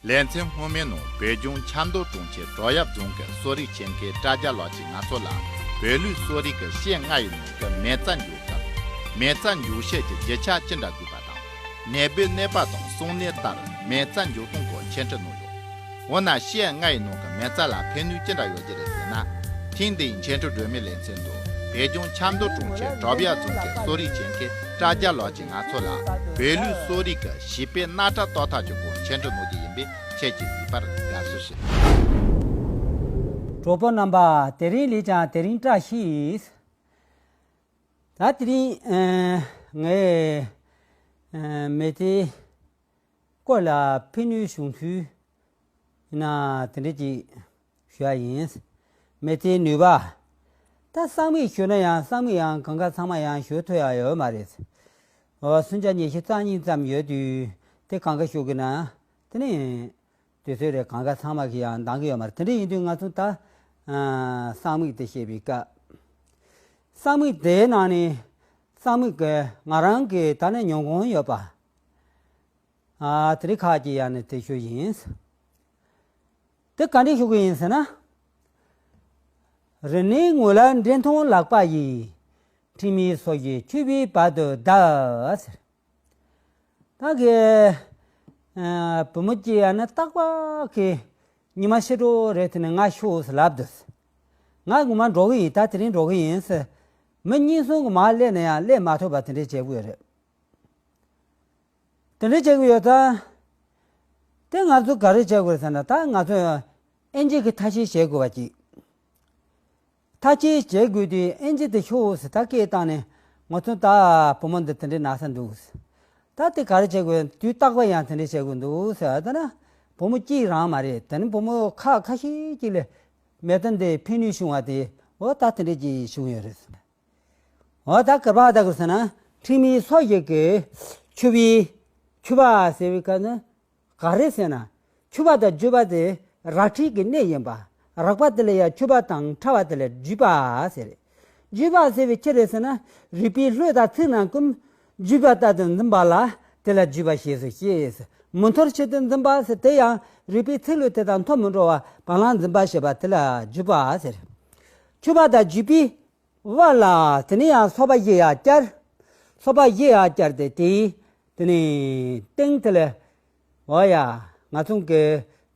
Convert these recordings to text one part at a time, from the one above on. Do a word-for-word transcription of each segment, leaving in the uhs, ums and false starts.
ལེ་ཚན་སྔོན་མའི་ནང་བོད་ལྗོངས་ཆབ་མདོ་གྲོང་ཁྱེར་བྲག་གཡབ་རྫོང་གི་གསོ་རིག་བྱེད་མཁན་བཀྲ་རྒྱ་ལགས་ཀྱིས་ང་ཚོ་ལ་བོད་ལུགས་གསོ་རིག་གི་བཤད་ལྔ་ཡི་ནང་གི་མེ་བཙའ་འཇུག་སྐབས། མེ་བཙའ་འཇུག་བྱེད་ཀྱི་རྒྱུ་ཆ་ཅི་འདྲ་དགོས་པ་དང་། ནད་པའི་གནས་བབ་དང་གསུང་གནས་ལྟར་མེ་བཙའ་འཇུག་སྟངས་སྐོར་འཆད་ཁྲིད་གནང་ཡོད། འོ་ན་བཤད་ལྔ་ཡི་ནང་གི་མེ་བཙའ་ལ་ཕན་ནུས་ཅི་འདྲ་ཡོད་ཀྱི་རེད་ཟེར་ན། ཐེངས་འདིའི་འཆད་ཁྲིད་སྒྲོན་མེའི་ལེ་ཚན་དུ་བོད་ལྗོངས་ཆབ་མདོ་གྲོང་ཁྱེར་བྲག་གཡབ་རྫོང་གི་གསོ་རིག་བྱེད་མཁན་བཀྲ་རྒྱ་ལགས་ཀྱིས་ང་ཚོ་ལ་བོད་ལུགས་གསོ་རིག་གི་བྱིས་པའི་རྣམ་གྲངས་ཏག་ཏག་ཅིག་སྐོར་འཆད་ཁྲིད་གནང་རྒྱུ་ཡིན་པས། ཁྱེད་ཀྱིས་གཟིགས་པར་དགའ་བསུ་ཞུ། གྲོགས་པོ་རྣམ་པ། དེ་རིང་ལས་ཀྱང་དེ་རིང་བཀྲ་ཤིས། ད་དེ་རིང་ཨ་ངས་ཨ་མེ་བཙའི་སྐོར་ལ་ཕན་ནུས་བྱུང་ཚུལ་ཡིན་ན་དེ་འདྲ་ཅིག་ཞུ་ཡ་ཡིན། མེ་བཙའི་ནུས་པ། ད་གསང་མིག་ཞུ་ན་ཡང་གསང་མིག་ཡང་གང་ག་ཚང་མ་ཡང་ཞུ་ཐུབ་ཡ་ཡོད་མ་རེད། འོ་སུམ་བརྒྱ་ཉི་ཤུ་རྩ་གཉིས་ཙམ་ཡོད་དུས་དེ་གང་ག་ཞུ་དགོས་ན་དེ་ནི་དུས་ཚོད་རེད། གང་ག་ཚང་མ་གིས་ཡང་འདང་གི་ཡོད་མ་རེད། དེ་འདྲ་ཡིན་དུས་ང་ཚོ་ད་ཨ་གསང་མིག་དེ་བཤད་པའི་སྐབས། གསང་མིག་དེའི་ནང་ནས་གསང་མིག་གི་ང་རང་གི་ད་ནི་མྱོང་གང་ཡོད་པ། ཨ་དེ་རིང་ཁ་ཅིག་ཡང་ནི་དེ་ཞུ་ཡིན། དེ་ག་འདྲ་ཞུ་གི་ཡིན་ཟེར་ན། རི་ནས་ངུ་ལ་འདྲེ་མཐོང་ལག་པ་ཡིས། ཁྲིམས་མེད་སོ་བཞི་འཁྱུད་པའི་བར་དུ་བརྡབ་ཟེར། ད་གི་ཨ་བུ་མོ་གཅིག་ཡང་ན་རྟག་པར་གི་ཉི་མ་ཕྱི་དྲོ་རེད་དེ་ནས་ང་ཤོག་ཟེར་ལབ་འདུག་ང་ངོ་མ་འགྲོ་གི་ཡིན། ད་དེ་རིང་འགྲོ་གི་ཡིན་ཟེར། མི་གཉིས་གསུམ་གི་མར་སླེབས་ན་ཡང་སླེབས་མ་ཐུབ་པ་དེ་འདྲས་བྱེད་དགོས་རེད། དེ་འདྲས་བྱེད་དགོས་ཡོད་ཙང་། དེ་ང་ཚོ་ག་རེ་བྱེད་དགོས་རེད་ཟེར་ན། ད་ང་ཚོ་ཨིན་ཇི་གི་ཐབས་ཤེས་བྱེད་དགོས་པ་ཅིག་ཐབས་ཤེས་བྱེད་དགོས་དུས་ཨིན་ཇི་དེ་ཤོག་ཟེར་ད་སྐད་བཏང་ནས། ང་ཚོ་ད་བུ་མོ་འདི་དེ་འདྲའི་ན་ཚ་འདུག་ད་དེ་ག་རེ་བྱེད་དགོས། དུས་རྟག་པར་ཡང་དེ་འདྲའི་བྱེད་དགོས་འདུག་ཟེར། ད་ན་བུ་མོ་གཅིག་རང་མ་རེད། དེ་ནི་བུ་མོ་ཁག་ཁ་ཤས་ཅིག་ལ་མེ་བཙའ་འདི་ཕན་ནུས་བྱུང་བ་དེ། འོ་ད་དེ་འདྲའི་ཅིག་བྱུང་ཡོད་རེད། འོ་ད་ག་རེ་ལབ་དགོས་ཟེར་ན། ཁྲིམས་མེད་སོ་བཞི་གི་འཁྱུད་པའི་འཁྱུད་པ་ཟེར་བའི་སྐབས་ནི། ག་རེ་ཟེར་ན། འཁྱུད་པ་དང་འཇུ་བ་དེ་རལ་གྲིའི་གནད་ཡིན་པ། རགས་པ་དེ་ལ་ཡང་འཁྱུད་པ་དང་ཕྲ་བ་དེ་ལ་འཇུ་བ་ཟེར། འཇུ་བ་ཟེར་བའི་ཅི་རེད་ཟེར་ན། རུས་པའི་ལྷོད་དང་ཚིགས་ནང་གུམ། འཇུ་བ་ལྟར་དུ་འཛིན་པ་ལ་དེ་ལ་འཇུ་བ་ཞེས་སུ་བཤད། མི་འཐོར་ཕྱིར་དུ་འཛིན་པ་ཟེར། དེ་ཡང་རུས་པའི་ཚིགས་ལྷོད་དེ་དང་འཐོར་མི་འགྲོ་བ་བ་ལང་འཛིན་པ་ཞེས་པ་དེ་ལ་འཇུ་བ་ཟེར། འཁྱུད་པ་དང་འཇུ་བའི་བར་ལ་དེ་ནས་ཡང་སོ་པ་བཞི་ཡར་བསྐྱར། སོ་པ་བཞི་ཡར་བསྐྱར་ཏེ་དེའི་དེ་ནས་སྟེང་དེ་ལ། འོ་ཡ། ང་ཚོ་གི་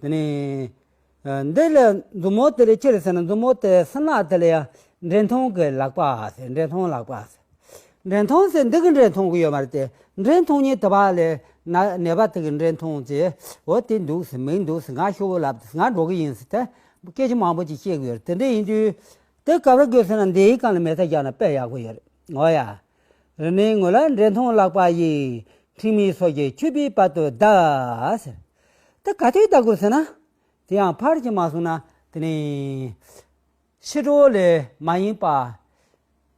དེ་ནས་ཨ་འདི་ལ་མཛུབ་མོ་དེ་ལ་ཅི་རེད་ཟེར་ན། མཛུབ་མོ་དེ་སྲིན་ལག་དེ་ལ་ཡང་འདྲེ་མཐོང་གི་ལག་པ་ཟེར། འདྲེ་མཐོང་ལག་པ་ཟེར། འདྲེ་མཐོང་ཟེར་འདི་གི་འདྲེ་མཐོང་གི་ཡོད་མ་རེད་དེ། འདྲེ་མཐོང་མཁན་དེ་བ་ལས་ན་ནད་པ་དེ་གི་འདྲེ་མཐོང་ཅེས། འོ་དེ་འདུག་ཟེར་མི་འདུག་ཟེར། ང་ཤོག་བུ་ལབ་ང་འགྲོ་གི་ཡིན་ཟེར་ཏེ་སྐད་ཆ་མང་པོ་ཅིག་བཤད་གི་ཡོད་རེད། དེ་འདྲ་ཡིན་དུས། དེ་ག་རེ་དགོས་ཟེར་ན། འདིའི་སྒང་ལ་མེ་བཙའ་བཞག་ན་དཔེ་ཡག་པོ་ཡོད་རེད། འོ་ཡ། རི་ནས་ངུ་ལ་འདྲེ་མཐོང་ལག་པ་ཡིས། ཁྲིམས་མེད་སོ་བཞི་འཁྱུད་པའི་བར་དུ་བརྡབ་ཟེར། དེ་ག་དུས་བརྡབ་དགོས་ཟེར་ན། དེ་ཡང་ཕར་ཅིག་མ་སོང་ན་དེ་ནས་ཕྱི་དྲོ་ལས་མ་ཡིན་པ།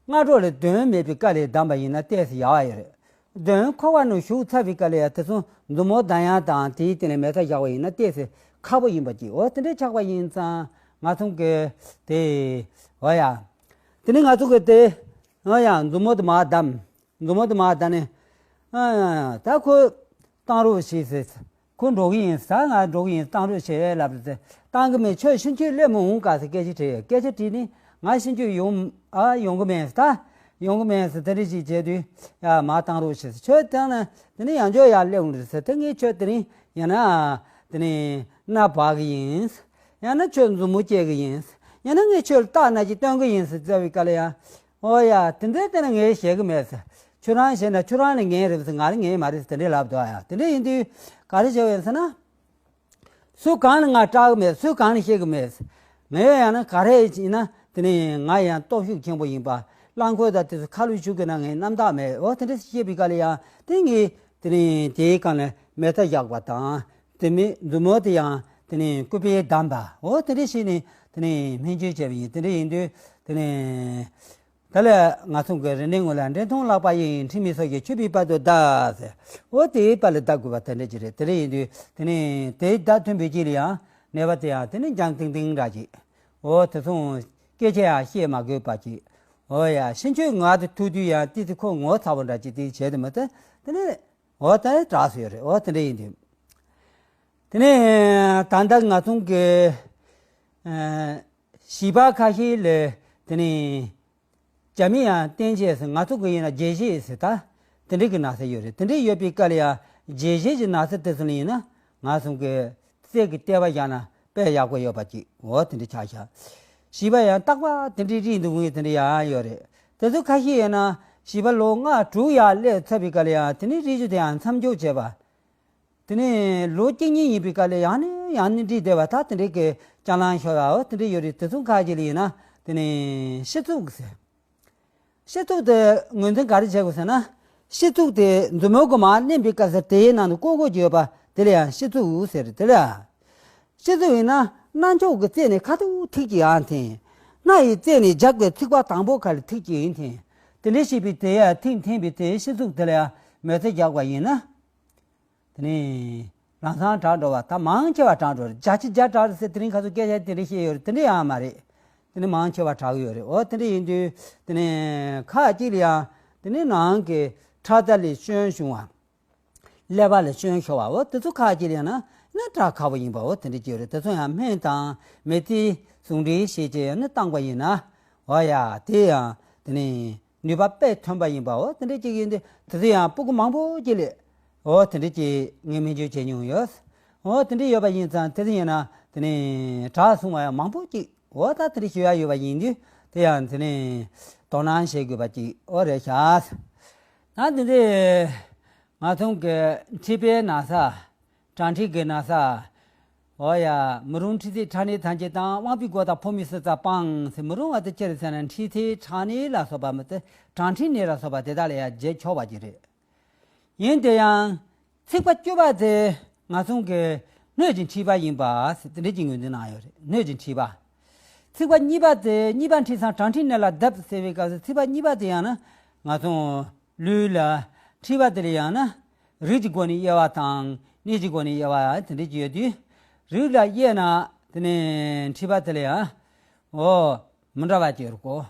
སྔ་དྲོ་ལ་གདོན་མེད་པའི་སྐབས་ལ་བསྡམས་པ་ཡིན་ན་ཏོག་ཙམ་ཡག་པ་ཡོད་རེད། གདོན་འཁོར་བ་ནང་ཞུགས་ཚར་བའི་སྐབས་ལ་ཡང་དེ་ཚོ་མཛུབ་མོ་བསྡམ་ཡག་དང་དེའི་སྟེང་ལ་མེ་བཙའ་བཞག་པ་ཡིན་ན་ཏོག་ཙམ་ཁག་པོ་ཡིན་པ་ཅིག་འོ་དེ་འདྲ་ཆགས་པ་ཡིན་ཙང་ང་ཚོ་གི་དེ། འོ་ཡ། དེ་ནི་ང་ཚོ་གི་དེ། འོ་ཡ། མཛུབ་མོ་དེ་མར་བསྡམས། མཛུབ་མོ་དེ་མར་བསྡམས་ནས། ཨ་ད་ཁོ་བཏང་རོགས་བྱེད་ཟེར། ཁོ་འགྲོ་གི་ཡིན་ཟེར། ང་འགྲོ་གི་ཡིན། བཏང་རོགས་བྱེད་ལབ་ཟེར། བཏང་གི་མེད། ཁྱོད་ཕྱིན་ཆད་སླེབས་མི་འོང་ག་ཟེར་སྐད་ཆ་དྲིས་ཡོད། སྐད་ཆ་དྲིས་ནས་ང་ཕྱིན་ཆད་ཡོང་ཨ་ཡོང་གི་མེད་ཟེར། ད་ཡོང་གི་མེད་ཟེར། དེ་འདྲ་ཞིག་བྱས་དུས་ཡ་མར་བཏང་རོགས་བྱེད་ཟེར། ཁྱོད་བཏང་ན་དེ་ནས་ཡང་བསྐྱར་ཡར་སླེབས་འོང་རེད་ཟེར། དེ་ངས་ཁྱོད་དེ་རིང་ཡང་ན་དེ་ནས་སྣ་སྦག་གི་ཡིན་ཟེར། ཡང་ན་ཁྱོད་མཛུབ་མོ་བཅད་གི་ཡིན་ཟེར། ཡང་ན་ངས་ཁྱོད་ལ་རྟགས་སྣ་གཅིག་སྟོན་གི་ཡིན་ཟེར་རྩ་བའི་སྐབས་ལ་ཡང་། ཨོ་ཡ། དེ་འདྲའི་སྟེང་ན་ངས་བཤད་གི་མེད་ཟེར། ཁྱོད་རང་བཤད་ན་ཁྱོད་རང་ལ་ངན་རེད་ཟེར། ང་ལ་ངན་མ་རེད་ཟེར། དེ་འདྲའི་ལབ་འདུག་ཨ་ཡ། དེ་འདྲ་ཡིན་དུས་ག་རེ་བྱས་ཡོད་ཟེར་ན། སུ་གང་ལ་ང་སྐྲག་གི་མེད། སུ་གང་ལ་བཤད་གི་མེད་ཟེར། ངས་ཡང་ན་ག་རེ་ཡིན་ན་དེ་ནི་ང་ཡང་སྟོབས་ཤུགས་ཆེན་པོ་ཡིན་པ། རླངས་འཁོར་དང་དེ་ཚོ་ཁ་ལོ་བཞུགས་གི་ན་ངའི་རྣམ་དག་མེད། འོ་དེ་འདྲ་བཤད་པའི་སྐབས་ལ་ཡང་དེ་ངས་དེ་ནི་དེའི་སྒང་ལ་མེ་མདའ་བཞག་པ་དང་། དེ་མི་མཛུབ་མོ་དེ་ཡང་དེ་ནི་སྐུད་པས་བསྡམས་པ། འོ་དེ་འདྲ་བྱས་ནས་དེ་ནི་སྨན་བཅོས་བྱས་པ་ཡིན། དེ་འདྲ་ཡིན་དུས་དེ་ནི། དེ་ལས་ང་ཚོ་གི་རི་ནས་ངུ་ལ་འདྲེ་མཐོང་ལག་པ་ཡིས། ཁྲིམས་མེད་སོ་བཞི་འཁྱུད་པའི་བར་དུ་བརྡབ་ཟེར། འོ་དེའི་བར་ལ་བརྡབ་དགོས་པ་དེ་འདྲ་ཅིག་རེད། དེ་འདྲ་ཡིན་དུས་དེ་ནི་དེའི་བརྡབ་ཐོན་པའི་རྗེས་ལ་ཡང་ནད་པ་དེ་ཡང་དེ་ནི་རྒྱང་ཐིང་ཐིང་འདྲ་ཅིག་འོ་དེ་ཚོ་སྐད་ཆ་ཡང་བཤད་མ་དགོས་པ་ཅིག་འོ་ཡ། ཕྱིན་ཆད་ངག་དེ་ཐུག་དུས་ཡང་ཏི་ཏི་ཁོ་ངོ་ཚ་པོ་འདྲ་ཅིག་དེ་བྱས་དེ་མ་ཐལ། དེ་ནི། འོ་ད་དྲག་སོ་ཡོད་རེད། འོ་དེ་འདྲ་ཡིན་དུས། དེ་ནས་ད་ལྟ་ང་ཚོ་གི་ཨ་བྱིས་པ་ཁ་ཤས་ལ་དེ་ནས་རྒྱ་མི་ཡང་བསྟན་བྱས་སུ་ང་ཚོ་གི་ཡིན་ན་དགྱེས་བཞེས་ཟེར་ད་དེ་འདྲ་གི་ན་ཚ་ཡོད་རེད། དེ་འདྲ་ཡོད་པའི་སྐབས་ལ་ཡང་དགྱེས་བཞེས་ཀྱི་ན་ཚ་དེ་ཚོ་ལ་ཡིན་ན་ང་ཚོ་གི་རྩལ་གྱི་ལྟེ་བ་བཞག་ན་དཔེ་ཡག་པོ་ཡོད་པ་ཅིག་འོ་དེ་འདྲ་ཆགས་ཤག་བྱིས་པ་ཡང་རྟག་པར་དེ་འདྲའི་རིགས་འདུག་དེ་འདྲ་ཡང་ཡོད་རེད། དེ་ཚོ་ཁ་ཤས་ཡིན་ན་བྱིས་པ་ལོ་ལྔ་དྲུག་ཡར་སླེབས་ཚར་བའི་སྐབས་ལ་ཡང་དེ་ནས་རིགས་རྒྱུད་དེ་ཡང་མཚམས་འཇོག་བྱས་པ། དེ་ནས་ལོ་གཅིག་གཉིས་ཡིན་པའི་སྐབས་ལ་ཡང་ནས་ཡང་ནས་འདྲིས་བསྡད་པ་ད་དེ་འདྲའི་གི་སྐྱ་ལང་ཤོར་བའོ་དེ་འདྲ་ཡོད་རེད། དེ་ཚོ་ཁ་ཅིག་ལ་ཡིན་ན་དེ་ནས་ཤི་ཚུགས་ཟེར། ཤི་ཚུགས་དེ་ངོས་འཛིན་ག་རེ་བྱེད་དགོས་ཟེར་ན། ཤི་ཚུགས་དེ་མཛུབ་མོ་གི་མར་མནན་པའི་སྐབས་སུ་དེའི་ནང་དུ་ཀོ་ཀོ་ཅིག་ཡོད་པ་དེ་ལ་ཡང་ཤི་ཚུགས་ཟེར་དེ་ལ། ཤི་ཚུགས་ཡིན་ན་རྣ་མཆོག་གི་རྩེ་ནས་ཁ་ཐུག་ཐིག་ཅིག་ཡང་འཐེན། སྣ་ཡི་རྩེ་ནས་རྒྱགས་པའི་ཚིགས་པ་དང་པོ་ཁ་ལ་ཐིག་ཅིག་ཡང་འཐེན། དེ་འདྲ་བྱས་པའི་དེ་ཡང་ཐིག་འཐེན་པའི་དེའི་ཤི་ཚུགས་དེ་ལ་ཡང་མེ་ཚེ་རྒྱག་པ་ཡིན་ན། དེ་ནས་ལམ་སང་དྲག་འགྲོ་བ་ད་མང་ཆེ་བ་དྲག་འགྲོ་རེད། བརྒྱ་ཆ་བརྒྱ་དྲག་རེད་ཟེར་དེ་རིང་ཁ་སང་སྐད་ཆ་དེ་འདྲ་བཤད་ཡོད་རེད། དེ་འདྲ་ཡང་མ་རེད། དེ་ནས་མང་ཆེ་བ་དྲག་ཡོད་རེད། འོ་དེ་འདྲ་ཡིན་དུས་དེ་ནས་ཁ་ཅིག་ལ་ཡང་དེ་ནས་ནང་གི་ཁྲག་རྩ་ལས་སྐྱོན་བྱུང་བ། ཀླད་པ་ལ་སྐྱོན་ཤོར་བ་འོ་དེ་ཚོ་ཁ་ཅིག་ལ་ཡང་ན་ནི་དྲག་ཁག་པོ་ཡིན་པ་འོ་དེ་འདྲ་ཅིག་ཡོད་རེད། དེ་ཚོ་ཡང་སྨན་དང་མེ་ཏོག་ཟུང་འབྲེལ་བྱས་བྱས་ཡང་ནི་བཏང་པ་ཡིན་ན་འོ་ཡ་དེ་ཡང་དེ་ནས་ནུས་པ་དཔེ་ཐོན་པ་ཡིན་པ་འོ་དེ་འདྲ་ཅིག་ཡིན་དུས་དེ་ཚོ་ཡང་སྤུ་གུ་མང་པོ་ཅིག་ལ་འོ་དེ་འདྲ་ཅིག་ངས་སྨན་བཅོས་བྱས་མྱོང་ཡོད། འོ་དེ་འདྲ་ཡོད་པ་ཡིན་ཙང་དེ་ཚོ་ཡིན་ན་དེ་ནས་དྲག་སོང་བ་ཡང་མང་པོ་ཅིག་འོ་ད་དེ་འདྲ་ཞུ་ཡ་ཡོད་པ་ཡིན་དུས་དེ་ཡང་དེ་ནས་དོ་སྣང་བྱེད་དགོས་པ་ཅིག་འོ་རེད་ཤག་ད་དེ་འདྲ་ང་ཚོ་གི་མཁྲིས་པའི་ན་ཚ། གྲང་མཁྲིས་ཀྱི་ན་ཚ། འོ་ཡ། མི་རུང་མཁྲིས་ཚིག་ཁྲག་ནད་ཐམས་ཅད་དང་དབང་པོའི་སྒོ་དང་ཕོ་མོའི་སྲིད་རྩ་སྤང་ཟེར་མི་རུང་བ་དེ་ཅི་རེད་ཟེར་ན་མཁྲིས་ཚིག་ཁྲག་ནད་ལ་སོགས་པ་མི་ཚེ་གྲང་མཁྲིས་ནད་ལ་སོགས་པ་དེ་དག་ལ་ཡང་བརྗེ་ཆོག་པ་ཅིག་རེད། ཡིན་དེ་ཡང་ཚིགས་པ་བཅུ་པ་དེ་ང་ཚོ་གི་སྣོད་ཀྱི་མཁྲིས་པ་ཡིན་པ་ཟེར་དེ་འདྲ་ཅིག་ངོས་འཛིན་གནང་ཡོད་རེད། སྣོད་ཀྱི་མཁྲིས་པ། ཚིགས་པ་གཉིས་པ་དེ་གཉིས་པ་མཁྲིས་སམ་གྲང་མཁྲིས་ནད་ལ་བརྡབ་ཟེར་བའི་སྐབས་སུ་ཚིགས་པ་གཉིས་པ་དེ་ཡང་ན་ང་ཚོ་ལུས་ལ་མཁྲིས་པ་དེ་ལ་ཡང་ན་རིགས་ཀྱི་སྒོ་ནས་དབྱེ་བ་དང་གནས་ཀྱི་སྒོ་ནས་དབྱེ་བ་དེ་འདྲ་ཅིག་ཡོད་དུས། རིགས་ལ་དབྱེ་ན་དེ་ནས་མཁྲིས་པ་དེ་ལ་ཡང་འོ་མི་འདྲ་བ་ཅིག་ཡོད་གོ།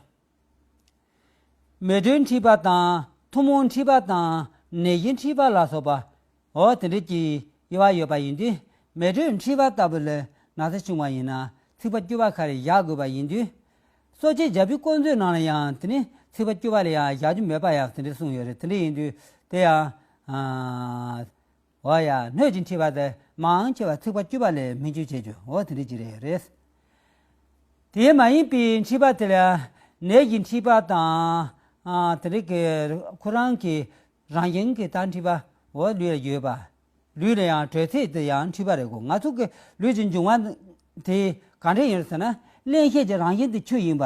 མེ་དྲོད་མཁྲིས་པ་དང་ཐུན་མོང་མཁྲིས་པ་དང་ནད་གཞི་མཁྲིས་པ་ལ་སོགས་པ་འོ་དེ་འདྲ་ཅིག་དབྱེ་བ་ཡོད་པ་ཡིན་དུས་མེ་དྲོད་མཁྲིས་པ་ལྟ་བུ་ལ་ན་ཚ་བྱུང་བ་ཡིན་ན་ཚིགས་པ་བཅུ་པ་ཁ་རེ་བཞག་དགོས་པ་ཡིན་དུས། གསོ་དཔྱད་བྱ་བའི་བཀོད་མཛོད་ནང་ལ་ཡང་དེ་ནི་ཚིགས་པ་བཅུ་པ་ལ་ཡང་བཞག་རྒྱུ་མེད་པ་ཡང་དེ་འདྲ་གསུངས་ཡོད་རེད། དེ་འདྲ་ཡིན་དུས་དེ་ཡང་ཨ། འོ་ཡ་སྣོད་ཀྱི་མཁྲིས་པ་དེ་མང་ཆེ་བ་ཚིགས་པ་བཅུ་པ་ལས་སྨན་བཅོས་བྱེད་རྒྱུ་འོ་དེ་འདྲ་ཅིག་རེད་རེད། དེ་མ་ཡིན་པའི་མཁྲིས་པ་དེ་ལ་ནད་ཀྱི་མཁྲིས་པ་དང་ཨ་དེ་རིགས་ཀྱི་ཁོ་རང་གི་རང་བཞིན་གྱི་ད་མཁྲིས་པ་འོ་ལུས་ལ་ཡོད་པ། ལུས་ལ་ཡང་དྲོད་ཚད་དེ་ཡང་མཁྲིས་པ་རེད་གོ། ང་ཚོ་གི་ལུས་ཀྱི་འབྱུང་བ་དེ་ག་འདྲ་ཡིན་ཟེར་ན་བརླན་གཤེར་གྱི་རང་བཞིན་དེ་ཆུ་ཡིན་པ།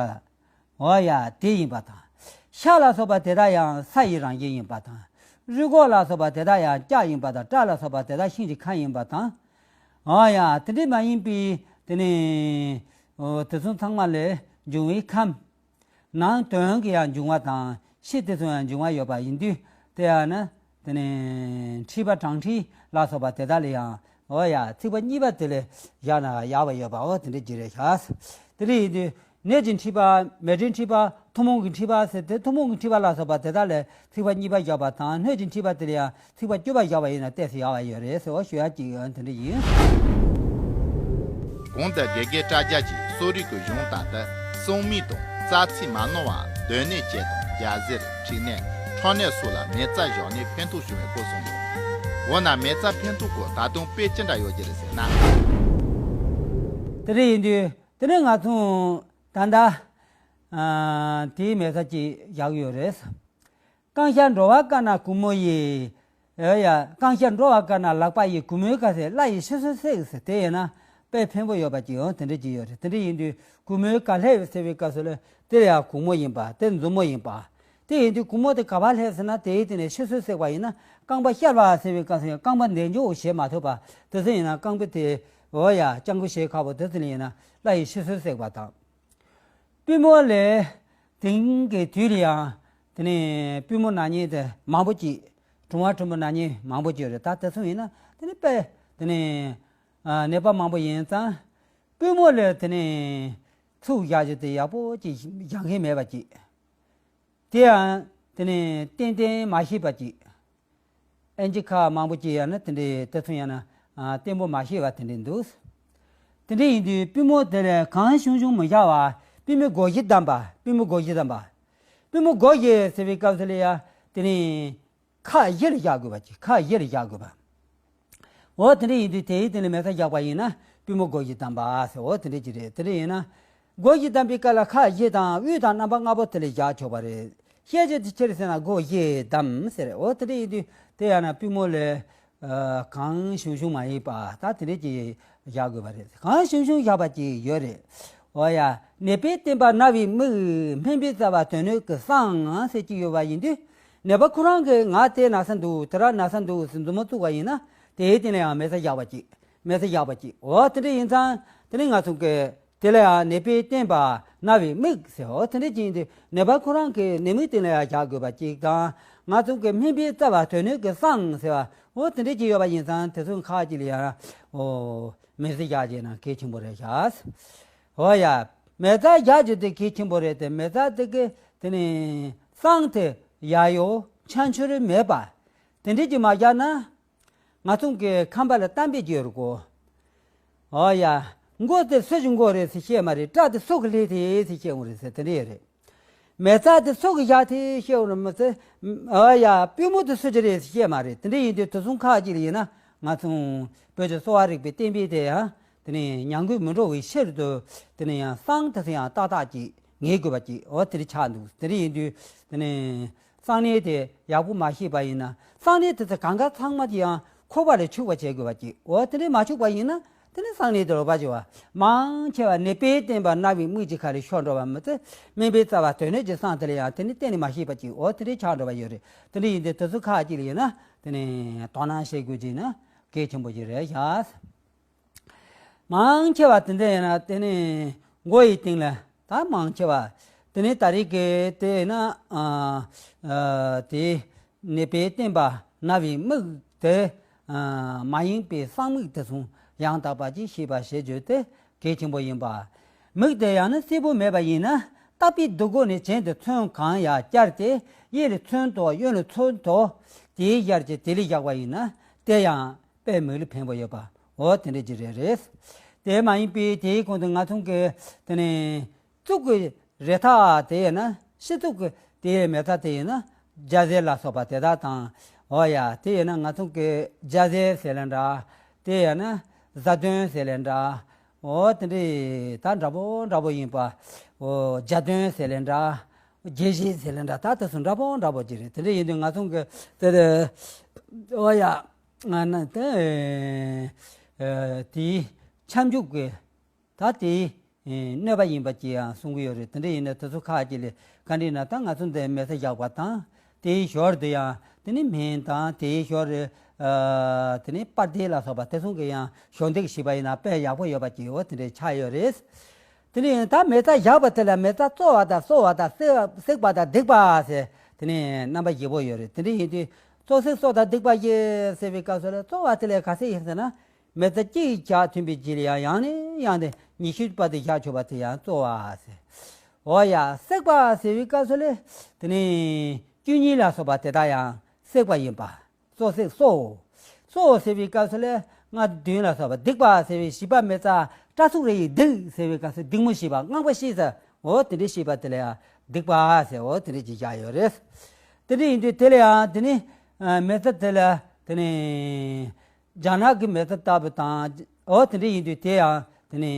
འོ་ཡ་དེ་ཡིན་པ་དང་། ཤ་ལ་སོགས་པ་དེ་དག་ཡང་ས་ཡི་རང་བཞིན་ཡིན་པ་དང་། རུས་ཁོག་ལ་སོགས་པ་དེ་དག་ཡང་ལྕགས་ཡིན་པ་དང་སྐྲ་ལ་སོགས་པ་དེ་དག་ཤིང་གི་ཁ་ཡིན་པ་དང་། འོ་ཡ་དེ་འདྲ་མ་ཡིན་པའི་དེ་ནི་འོ་དེ་ཚོ་ཚང་མ་ལས་འབྱུང་བའི་ཁམས། ནང་དོན་གྱི་ཡང་འབྱུང་བ་དང་ཕྱི་དེ་ཚོ་ཡང་འབྱུང་བ་ཡོད་པ་ཡིན་དུས་དེ་ཡང་ན་དེ་ནི་མཁྲིས་པ་གྲང་མཁྲིས་ལ་སོགས་པ་དེ་དག་ལ་ཡང་འོ་ཡ་ཚིགས་པ་གཉིས་པ་དེ་ལས་བཞག་ན་ཡག་པ་ཡོད་པ་འོ་དེ་འདྲ་ཅིག་རེད་ཤག་དེ་འདྲ་ཡིན་དུས་ནད་ཀྱི་མཁྲིས་པ་མེ་དྲོད་མཁྲིས་པ་ཐུན་མོང་གི་མཁྲིས་པ་ཟེར་དེ་ཐུན་མོང་གི་མཁྲིས་པ་ལ་སོགས་པ་དེ་དག་ལས་ཚིགས་པ་གཉིས་པ་བཞག་པ་དང་སྣོད་ཀྱི་མཁྲིས་པ་དེ་ལ་ཡང་ཚིགས་པ་བཅུ་པ་བཞག་པ་ཡིན་ན་ཏོག་ཙམ་ཡག་པ་ཡོད་རེད་ཟེར་བ་ཞུ་ཡག་ཅིག་ཡོད་དེ་འདྲ་ཡིན། གོང་དུ་དགེ་རྒན་བཀྲ་རྒྱ་གྱིས་གསོ་རིག་གི་གཞུང་དང་དུ་སྲུང་མའི་དང་རྩ་ཚིག་མ་ནོར་བ་སྡོད་གནས་བཅས་དང་རྒྱ་ཟེར་མཁྲིས་ནད་ཁྲག་ནད་སོགས་ལ་མེ་བཙའ་བཞག་ནས་ཕན་ཐོགས་བྱུང་བའི་སྐོར་གསུངས་འདུག་འོ་ན་མེ་བཙའ་ཕན་ཐོགས་སྐོར་ད་དུང་དཔེ་ཅི་འདྲ་ཡོད་ཀྱི་རེད་ཟེར་ན། དེ་འདྲ་ཡིན་དུས་དེ་ནས་ང་ཚོ་ད་ལྟ་དེའི་མེ་བཙའ་ཅིག་བཞག་ཡོད་རེད། རྐང་ཤ་འགྲོ་བ་དཀའ་ན་གུང་མོ་ཡིས། ཨེ་ཡ། རྐང་ཤ་འགྲོ་བ་དཀའ་ན་ལག་པ་ཡིས། གུང་མོའི་ཁ་ཟས་བརླ་ཡི་ཕྱི་སོ་སེག་ཟེར་དེ་ཡིན་ན་དཔེ་ཕན་པོ་ཡོད་པ་ཅིག་ཡང་དེ་འདྲ་ཅིག་ཡོད་རེད། དེ་འདྲ་ཡིན་དུས་གུང་མོའི་ག་ལྷེབ་ཟེར་བའི་སྐབས་སུ་ལ་དེ་ཡང་གུང་མོ་ཡིན་པ་དེ་མཛུབ་མོ་ཡིན་པ། དེ་ཡིན་དུས་གུང་མོ་དེ་ག་པར་ལྷེབ་ཟེར་ན་དེའི་སྟེང་ནས་ཕྱི་སོ་སེག་པ་ཡིན་ན་རྐང་པ་བཤལ་བ་ཟེར་བའི་སྐབས་སུ་ཡང་རྐང་པ་འདེགས་འཇོག་བྱེད་མ་ཐུབ་པ་དེ་ཚོ་ཡིན་ན་རྐང་པ་དེ་འོ་ཡ་སྤྱང་ཀི་བྱེད་ཁག་པོ་དེ་ཚོ་ལ་ཡིན་ན་བརླ་ཡི་ཕྱི་སོ་སེག་པ་དང་། པུས་མོ་ལས་དེང་གི་དུས་ལ་ཡང་དེ་ནས་པུས་མོ་ན་མཁན་དེ་མང་པོ་ཅིག་གྲུང་བ་གྲུང་པོ་ན་མཁན་མང་པོ་ཅིག་ཡོད་རེད། ད་དེ་ཚོ་ཡིན་ན་དེ་ནས་དཔེ་དེ་ནས་ཨ་ནད་པ་མང་པོ་ཡིན་ཙང་པུས་མོ་ལས་དེ་ནས་ཚུགས་བཞག་རྒྱུ་དེ་ཡག་པོ་ཅིག་བཞག་མཁན་མེད་པ་ཅིག་དེ་ཡང་དེ་ནས་ཏན་ཏན་མ་ཤེས་པ་ཅིག་ཨེན་ཇི་ཁག་མང་པོ་ཅིག་ཡང་ན་དེ་འདྲའི་དེ་ཚོ་ཡང་ན་ བརྟན་པོ་མ་ཤེས་པ་དེ་འདྲ་འདུག་དེ་འདྲ་ཡིན་དུས་པུས་མོ་དེ་ལ་གང་བྱུང་བྱུང་མི་བཞག་པ། པུས་མོ་སྒོ་བཞི་བསྡམས་པ། པུས་མོ་སྒོ་བཞི་བསྡམས་པ། པུས་མོ་སྒོ་བཞི་ཟེར་བའི་སྐབས་སུ་ལ་ཡ་དེ་ནི་ཁ་བཞི་ལ་བཞག་དགོས་པ་ཅིག་ཁ་བཞི་ལ་བཞག་དགོས་པ། འོ་དེ་འདྲ་ཡིན་དུས་དེའི་སྟེང་ལ་མེ་བཙའ་བཞག་པ་ཡིན་ན་པུས་མོ་སྒོ་བཞི་བསྡམས་པ་ཟེར། འོ་དེ་འདྲ་ཅིག་རེད། དེ་འདྲ་ཡིན་ན་སྒོ་བཞི་བསྡམས་པའི་སྐབས་ལ་ཁ་བཞི་དང་དབུས་དང་རྣམ་པ་ལྔ་པོ་དེ་ལ་བཞག་ཆོག་པ་རེད། ཤད་ཅིག་དེ་ཕྱིར་ཟེར་ན་སྒོ་བཞི་བསྡམས་ཟེར། འོ་དེ་འདྲ་ཡིན་དུས་དེ་ཡང་ན་པུས་མོ་ལ་གང་བྱུང་བྱུང་མ་ཡིན་པ་ད་དེ་འདྲ་ཅིག་བཞག་དགོས་པ་རེད། གང་བྱུང་བྱུང་བཞག་པ་ཅིག་ཡོད་རེད། འོ་ཡ། ནད་པའི་བསྟེན་པ་རྣ་བའི་མིག་སྨན་པའི་རྩ་བ་དོན་སྣོད་ཀྱི་བསང་ཟེར་གྱི་ཡོད་པ་ཡིན་དུས། ནད་པ་ཁོ་རང་གིས་ང་དེ་ན་ས་འདུག་དེ་ར་ན་ས་འདུག་ཟེར་མཛུབ་མོ་བཙུགས་པ་ཡིན་ན་དེའི་སྟེང་ལ་ཡང་མེ་བཙའ་བཞག་པ་ཅིག་མེ་བཙའ་བཞག་པ་ཅིག་འོ་དེ་འདྲ་ཡིན་ཙང་དེ་ནི་ང་ཚོ་གི་དེ་ལ་ཡང་ནད་པའི་བསྟེན་པ་རྣ་བའི་མིག་ཟེར། འོ་དེ་འདྲ་ཅིག་ཡིན་དུས་ནད་པ་ཁོ་རང་གི་ནད་མིག་སྟེང་ལ་ཡང་བཞག་དགོས་པ་ཅིག་དང་། ང་ཚོ་གི་སྨན་པའི་རྩ་བ་དོན་སྣོད་ཀྱི་བསང་ཟེར་བ་འོ་དེ་འདྲ་ཅིག་ཡོད་པ་ཡིན་ཙང་དེ་ཚོ་ཁག་ཅིག་ལ་ཡང་འོ་མེ་བཙའ་བཞག་བྱས་ན་གལ་ཆེན་པོ་རེད་ཤག་འོ་ཡ། མེ་བཙའ་བཞག་རྒྱུ་དེ་གལ་ཆེན་པོ་རེད་དེ། མེ་བཙའ་དེ་གི་དེ་ནི་བསང་དེ་ཡ་ཡོ་ཆང་ཆུར་མེད་པ་དེ་འདྲ་ཅིག་མ་བཞག་ན། ང་ཚོ་གི་ཁམས་པ་ལ་གཏམ་དཔེ་ཅིག་ཡོད་རེད་གོ། འོ་ཡ། མགོ་དེ་སུ་གི་མགོ་རེད་ཟེར་བཤད་མ་རེད། སྐྲ་དེ་སུ་གི་ལྷས་དེ་ཟེར་བཤད་འོང་རེད་ཟེར་དེ་འདྲ་ཡོད་རེད། མེ་བཙའ་དེ་སུ་གི་བཞག་དེ་བཤད་འོང་རེད་མ་ཟེར། འོ་ཡ། པུས་མོ་དེ་སུ་གི་རེད་ཟེར་བཤད་མ་རེད། དེ་འདྲ་ཡིན་དུས་དེ་ཚོ་ཁག་ཅིག་ལ་ཡིན་ན་ང་ཚོ་བོད་ཀྱི་གསོ་བ་རིག་པའི་བསྟན་པའི་དེ་ཡང་དེ་ནི་ཉམས་རྒུད་མི་འགྲོ་བའི་ཕྱིར་དུ་དེ་ནི་ཡང་བསང་དེ་ཚོ་ཡང་ཏག་ཏག་ཅིག་ངེས་དགོས་པ་ཅིག་འོ་དེ་འདྲ་ཆགས་འདུག་དེ་འདྲ་ཡིན་དུས་དེ་ནི། གསང་གནས་དེ་ཡག་པོ་མ་ཤེས་པ་ཡིན་ན་གསང་གནས་དེ་ཚོ་གང་ག་ཚང་མ་དེ་ཡང་ཁོག་པ་ལ་ཆུག་པ་བྱེད་དགོས་པ་ཅིག་འོ་དེ་འདྲ་མ་ཆུག་པ་ཡིན་ན་དེ་ནི་གསང་གནས་དེ་ལོག་པ་བྱེད་པ། མང་ཆེ་བ་ནད་པའི་བསྟེན་པ་རྣ་བའི་མིག་གི་ཁ་ལ་ཤོར་འགྲོ་བ་མི་ཚེ། སྨན་པའི་རྩ་བ་དོན་སྣོད་ཀྱི་བསང་དེ་ལ་ཡང་དེ་ནི་གཏན་ནས་མ་ཤེས་པ་ཅིག་འོ་དེ་འདྲ་ཆགས་འགྲོ་བ་ཡོད་རེད། དེ་འདྲ་ཡིན་དུས་དེ་ཚོ་ཁག་ཅིག་ལ་ཡིན་ན་དེ་ནི་དོ་སྣང་བྱེད་དགོས་ཀྱི་ན་གལ་ཆེན་པོ་ཅིག་རེད་ཤག་མང་ཆེ་བ་དེ་འདྲ་ཡིན་ན་དེ་ནི་མགོ་ཡི་སྟེང་ལ་ད་མང་ཆེ་བ་དེ་ནི་ད་རེས་ཀྱི་དེ་ཡིན་ན་ཨ་ཨ་དེ་ནད་པའི་བསྟེན་པ་རྣ་བའི་མིག་དེ་ཨ་མ་ཡེངས་པའི་བསང་མིག་དེ་ཚོ་ཡང་དག་པ་ཅིག་ཤེས་པ་ཞེས་བརྗོད་དེ་གལ་ཆེན་པོ་ཡིན་པ། མིག་དེ་ཡང་ན་གསལ་པོ་མེད་པ་ཡིན་ན་བཏབ་པའི་རྡོ་སྒོ་ནས་གྱེན་དུ་ཚོན་གང་ཡང་བསྐྱར་ཏེ་གཡས་ལ་ཚོན་དོ་གཡོན་ལ་ཚོན་དོ་དེའི་ཡར་གྱི་དེ་ལས་བཞག་པ་ཡིན་ན་དེ་ཡང་། དཔེ་མིག་ལ་ཕན་པོ་ཡོད་པ། འོ་དེ་འདྲ་ཅིག་རེད་རེད། དེ་མ་ཡིན་པའི་དེའི་གོང་དུ་ང་ཚོ་གི་དེ་ནས་གཙུག་གི་རེ་ཐག་དེ་ཡིན་ན་ཕྱི་གཙུག་གི་དེའི་མེ་ཐག་དེ་ཡིན་ན་རྒྱ་ཟེར་ལ་སོགས་པ་དེ་དག་དང་། འོ་ཡ་དེ་ཡིན་ན་ང་ཚོ་གི་རྒྱ་ཟེར་ཟེར་ལ་འདྲ། དེ་ཡིན་ན་བཟའ་དོན་ཟེར་ལ་འདྲ། འོ་དེ་འདྲ་ད་འདྲ་པོ་འདྲ་པོ་ཡིན་པ། འོ་རྒྱ་དོན་ཟེར་ལ་འདྲ། རྒྱལ་བཞེས་ཟེར་ལ་འདྲ་ད་དེ་ཚོ་འདྲ་པོ་འདྲ་པོ་ཅིག་རེད། དེ་འདྲ་ཡིན་དུས་ང་ཚོ་གི་དེ་འོ་ཡ། ང་ན་དེ་དེའི་ཁྱབ་འཇུག་གི་ད་དེའི་གནོད་པ་ཡིན་པ་ཅིག་ཡང་གསུང་གི་ཡོད་རེད། དེ་འདྲ་ཡིན་ན་དེ་ཚོ་ཁག་ཅིག་ལས་ག་འདྲ་ཡིན་ན་ད་ང་ཚོ་འདི་མེ་བཙའ་བཞག་པ་དང་དེའི་ཞོར་དུ་ཡང་དེ་ནི་སྨན་དང་དེའི་ཞོར་དེ་ནི་པར་དེ་ལ་སོགས་པ་དེ་ཚོ་གི་ཡང་ཞོ་འདེགས་ཞིག་པ་ཡིན་ན་དཔེ་ཡག་པོ་ཡོད་པ་ཅིག་འོ་དེ་འདྲ་ཆགས་ཡོད་རེད། དེ་ནས་ད་མེ་བཙའ་བཞག་པ་དེ་ལ་མེ་བཙའ་གཙོ་བ་དང་གསོ་བ་དང་བསྲེག་བསྲེག་པ་དང་སྡིག་པ་ཟེར་དེ་ནས་རྣམ་པ་བཞི་པོ་ཡོད་རེད། དེ་འདྲ་ཡིན་དུས་གཙོ་བསྲེག་གསོ་དང་སྡིག་པ་བཞི་ཟེར་བའི་སྐབས་སུ་ལ་གཙོ་བ་དེ་ལ་ག་ཚད་ཡིན་ཟེར་ན། མེ་བཙའ་གཅིག་བཞག་ཐུན་པའི་རྗེས་ལ་ཡང་ཡང་ནས་ཡང་དེ་ཉི་ཤུ་པ་དེ་བཞག་ཆོག་པ་དེ་ཡང་གཙོ་བ་ཟེར། འོ་ཡ་བསྲེག་པ་ཟེར་བའི་སྐབས་སུ་ལ་དེ་ནས་བཅུ་གཉིས་ལ་སོགས་པ་དེ་དག་ཡང་བསྲེག་པ་ཡིན་པ། གཙོ་བསྲེག་གསོ། གསོ་ཟེར་བའི་སྐབས་སུ་ལ་ལྔ་བདུན་ལ་སོགས་པ་སྡིག་པ་ཟེར་བའི་བཞི་པ་མེ་བཙའ་སྐྲ་ཚུགས་རེ་ཡི་སྡིག་ཟེར་བའི་སྐབས་སུ་སྡིག་མོ་བྱེད་པ་སྔགས་པ་ཤེས་ཟེར། འོ་དེ་འདྲ་བྱེད་པ་དེ་ལ་ཡང་སྡིག་པ་ཟེར། འོ་དེ་འདྲ་ཅིག་བཞག་ཡོད་རེད། དེ་འདྲ་ཡིན་དུས་དེ་ལ་ཡང་དེ་ནི་མེ་བཙའ་དེ་ལ་དེ་ནི་རྒྱ་ནག་གི་མེ་བཙའ་ལྟ་བུ་དང་། འོ་དེ་འདྲ་ཡིན་དུས་དེ་ཡང་དེ་ནི།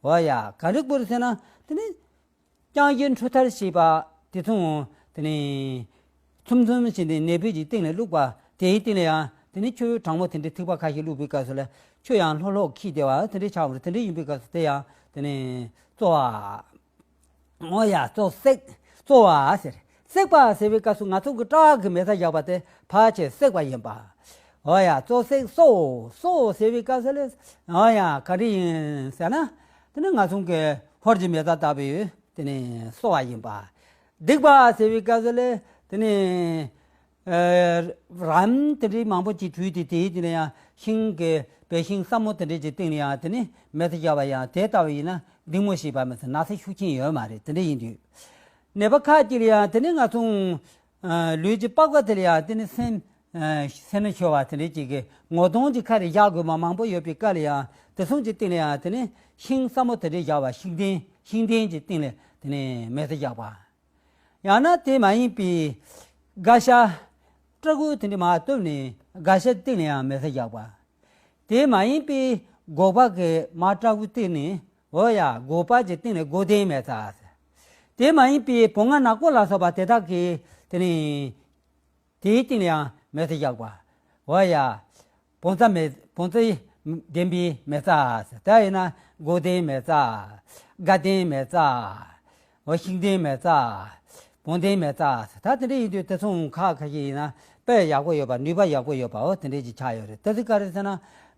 འོ་ཡ་ག་འདྲ་བོ་རེད་ཟེར་ན་དེ་ནི། རྐྱང་ཞིང་འཕྲོ་མཐར་ཞེས་པ་དེ་མཚུངས་དེ་ནི་ཚུམ་ཚུམ་བྱས་ནས་ནད་པའི་གི་སྟེང་ལ་བླུགས་པ་དེའི་སྟེང་ལ་ཡང་དེ་ནི་ཆུ་གྲང་མོ་དེ་འདྲའི་ཐིགས་པ་ཁ་ཤས་བླུགས་པའི་སྐབས་སུ་ལ་ཆུ་ཡང་ལྷོག་ལྷོག་འཁྱིལ་བསྡད་པ་དེ་འདྲའི་ཆགས་པ་རེད། དེ་འདྲ་ཡིན་པའི་སྐབས་སུ་དེ་ཡང་དེ་ནི་གཙོ་བ། འོ་ཡ་གཙོ་བསྲེག་གཙོ་བ་ཟེར། བསྲེག་པ་ཟེར་བའི་སྐབས་སུ་ང་ཚོ་གི་སྐྲ་བ་གི་མེ་བཙའ་བཞག་པ་དེ་ཕལ་ཆེར་བསྲེག་པ་ཡིན་པ། འོ་ཡ་གཙོ་བསྲེག་གསོ། གསོ་ཟེར་བའི་སྐབས་སུ་ལ་འོ་ཡ་ག་འདྲ་ཡིན་ཟེར་ན། དེ་ནི་ང་ཚོ་གི་ཧོར་གྱི་མེ་བཙའ་ལྟ་བུའི་དེ་ནི་གསོ་བ་ཡིན་པ། སྡིག་པ་ཟེར་བའི་སྐབས་སུ་ལ་དེ་ནི་རམ་དེ་འདྲའི་མང་པོ་ཅིག་བྲུས་ཏེ་དེའི་དེ་ནི་ཡང་ཤིང་གི་བལ་ཤིང་སྲབ་མོ་དེ་འདྲའི་ཅིག་སྟེང་ནས་ཡང་དེ་ནི་མེ་བཙའ་བཞག་པ་ཡང་དེ་ལྟ་བུ་ཡིན་ན་སྡིག་མོ་ཞེས་པ་མི་ཚེ་ན་ཚ་ཤུགས་ཆེན་ཡོད་མ་རེད། དེ་འདྲ་ཡིན་དུས་ནད་པ་ཁག་ཅིག་ལ་ཡང་དེ་ནི་ང་ཚོ་ལུས་ཀྱི་པགས་པ་དེ་ལ་ཡང་དེ་ནི་སེམས་ སེར་སྣ་ཆེ་བ་དེ་འདྲའི་ཅིག་གི་ངོ་གདོང་གི་ཁ་རེ་བཞག་དགོས་མ་མང་པོ་ཡོད་པའི་སྐབས་ལ་ཡང་དེ་ཚོ་གི་སྟེང་ལ་ཡང་དེ་ནི་ཤིང་སྲ་མོ་དེ་འདྲའི་བཞག་པ། ཤིང་ལྡན་ཤིང་ལྡན་གྱི་སྟེང་ལ་དེ་ནི་མེ་བཙའ་བཞག་པ། ཡང་ན་དེ་མ་ཡིན་པའི་སྒ་ཤ་སྤྲ་གུ་དེ་འདྲ་མར་གཏུབ་ནས་སྒ་ཤ་སྟེང་ལ་ཡང་མེ་བཙའ་བཞག་པ། དེ་མ་ཡིན་པའི་སྒོག་པ་གི་མར་སྤྲ་གུ་བཏེགས་ནས། འོ་ཡ། སྒོག་པ་གི་སྟེང་ལ་སྒོག་ལྡན་མེ་བཙའ། དེ་མ་ཡིན་པའི་བོང་ང་ནག་པོ་ལ་སོགས་པ་དེ་དག་གི་དེ་ནི་དེའི་སྟེང་ལ་ཡང་མེ་བཙའ་བཞག་པ། འོ་ཡ། བོང་རྩ་མེ་བོང་རྩ་ལྡན་པའི་མེ་བཙའ། ད་ཡིན་ན་སྒོག་ལྡན་མེ་བཙའ། སྒ་ལྡན་མེ་བཙའ། འོ། ཤིང་ལྡན་མེ་བཙའ། བོང་ལྡན་མེ་བཙའ། ད་དེ་འདྲ་ཡིན་དུས་དེ་ཚོ་ཁ་ཁ་ཤས་ཡིན་ན་དཔེ་ཡག་པོ་ཡོད་པ། ནུས་པ་ཡག་པོ་ཡོད་པ། འོ། དེ་འདྲ་ཅིག་ཆགས་ཡོད་རེད། དེ་ཚོ་ག་རེ་ཟེར་ན།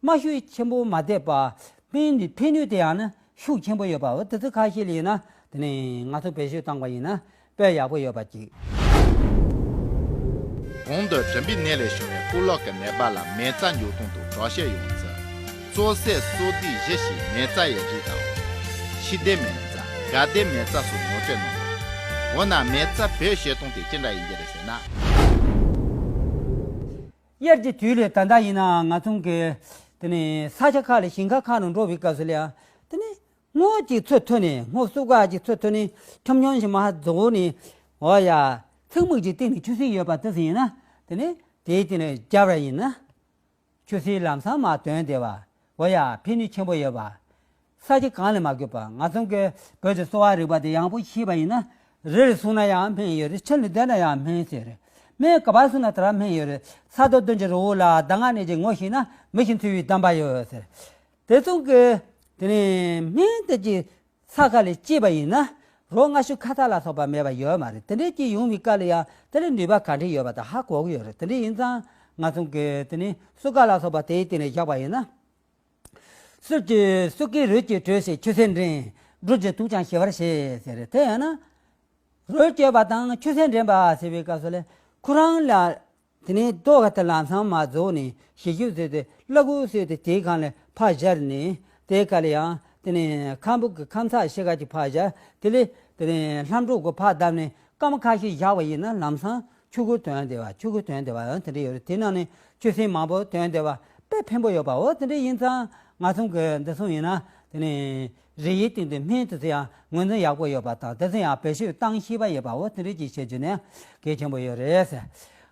རྨ་ཤུགས་ཆེན་པོ་མ་བསྡད་པ། ཕན་ནུས་ཕན་ནུས་དེ་ཡང་ན་ཤུགས་ཆེན་པོ་ཡོད་པ། འོ། དེ་ཚོ་ཁ་ཤས་ལ་ཡིན་ན་དེ་ནི་ང་ཚོ་བེད་སྤྱོད་བཏང་བ་ཡིན་ན་དཔེ་ཡག་པོ་ཡོད་པ་ཅིག་གོང་དུ་དྲན་པའི་ནད་ལས་བྱུང་བའི་སྤུ་ལོག་གི་ནད་པ་ལ་མེ་བཙའ་འཇུག་སྟངས་དང་གྲོགས་བཤད་ཡོང་ཚུལ། གཙོ་ཟས་གསོལ་ཟློས་བཞི་ཞིག་མེ་བཙའ་ཡི་རིགས་དང་། ཤིང་ལྡན་མེ་བཙའ། སྒ་ལྡན་མེ་བཙའ་སོགས་ངོ་སྤྲོད་གནང་རོགས། འོ་ན་མེ་བཙའ་བེད་སྤྱོད་གཏོང་དེ་ཅི་འདྲ་ཡིན་གྱི་རེད་ཟེར་ན། དབྱར་གྱི་དུས་ལ་ད་ལྟ་ཡིན་ན་ང་ཚོ་གི་དེ་ནི་ས་ཆ་ཁག་ལ་ཞིང་ཁ་ཁག་ནང་འགྲོ་བའི་སྐབས་སུ་ལ་ཡང་དེ་ནི་སྔོ་ཅིག་ཚོས་ཐོན་ནས། སྔོ་སུ་ག་ཅིག་ཚོས་ཐོན་ནས་ཁྱོམ་ཁྱོམ་ཞིག་མར་རྫོགས་ནས། འོ་ཡ། ཚིག་མིག་ཅིག་སྟེང་ནས་ཆུ་སྲིན་ཡོད་པ་དེ་ཚོ་ཡིན་ན་དེ་ནི་དེའི་སྟེང་ནས་བརྒྱབ་པ་ཡིན་ན། ཆུ་སྲིན་ལམ་སང་མར་ཐོན་བསྡད་པ། འོ་ཡ། ཕན་ནུས་ཆེན་པོ་ཡོད་པ། ས་ཆ་གང་ལ་མ་དགོས་པ། ང་ཚོ་གི་བོད་ཀྱི་གསོ་བ་རིག་པ་དེ་ཡག་པོ་ཤེས་པ་ཡིན་ན། རི་ལ་སོང་ན་ཡང་སྨན་ཡོད་རེད། ཆུ་ལ་བསྡད་ན་ཡང་སྨན་ཟེར་རེད། སྨན་ག་པར་སོང་ན་དེ་ར་སྨན་ཡོད་རེད། ས་རྡོ་བདུན་གྱི་རི་བོ་ལ། ཟླ་ལྔ་ནད་ཀྱིས་ངོ་ཤེས་ན། མི་ཤི་འཚོ་བའི་གདམས་པ་ཡོད་ཟེར། དེ་ཚོ་གི་དེ་ནས་སྨན་དེ་གྱི་ས་ཁ་ལ་སྐྱེས་པ་ཡིན་ན། རོ་སྔ་ཤོས་ཁ་ཐག་ལ་སོགས་པ་མེད་པ་ཡོད་མ་རེད། དེ་འདྲའི་སྐྱེས་ཡོང་བའི་སྐབས་ལ་ཡང་དེ་ལ་ནུས་པ་ག་འདྲ་ཡོད་པ་དེ་ཧ་གོ་གི་ཡོད་རེད། དེ་འདྲ་ཡིན་ཙང་ང་ཚོ་གི་དེ་ནི་སུ་ག་ལ་སོགས་པ་དེའི་སྟེང་ནས་བཞག་པ་ཡིན་ན། སྲོད་ཀྱི་སྲོད་ཀྱི་རོལ་གྱིས་བྲོས་ཤིང་ཆུ་སྲིན་འདྲེན། སྦྲུལ་གྱི་དུག་ཀྱང་ཞི་བར་བྱེད་ཟེར། དེ་ཡང་ན་རོལ་རྒྱག་པ་དང་ཆུ་སྲིན་འདྲེན་པ་ཟེར་བའི་སྐབས་སུ་ལ། ཁོ་རང་ལ་དེ་ནས་རྡོ་ག་དེ་ལམ་སང་མར་རྫོགས་ནས་ཞི་ཞུ་ཟེར་ཏེ་བླ་གོས་ཟེར་ཏེ་དེའི་སྒང་ལ་ཕར་སྦྱར་ནས། དེའི་སྒང་ལ་ཡང་དེ་ནས་ཁམ་བུ་གི་ཁམ་ཚགས་ཤེལ་དཀར་གྱི་ཕར་སྦྱར། དེ་ལས་དེ་ནས་ལྷམ་སྒྲོག་གི་ཕར་བརྡབས་ནས་སྐར་མ་ཁ་ཤས་བཞག་པ་ཡིན་ན་ལམ་སང་ཆུ་ཁོལ་ཐོན་བསྡད་པ། ཆུ་ཁོལ་ཐོན་བསྡད་པ་ཡང་དེ་འདྲ་ཡོད་རེད། དེ་ནང་ནས་ཆུ་སྲིན་མང་པོ་ཐོན་བསྡད་པ་དཔེ་ཕན་པོ་ཡོད་པ། འོ། དེ་འདྲ་ཡིན་ཙང་ང་ཚོ་གི་འདི་ཚོ་ཡིན་ན་དེ་ནས་རིགས་ཡིག་སྟེང་དུ་སྨན་དེ་ཚོ་ཡང་ངོས་འཛིན་ཡག་པོ་ཡོད་པ་དང་། དེ་ཚོ་ཡང་བེད་སྤྱོད་བཏང་ཤེས་པ་ཡོད་པ། འོ། དེ་འདྲ་ཅིག་བྱེད་རྒྱུ་ནི་གལ་ཆེན་པོ་ཡོད་རེད་ཟེར།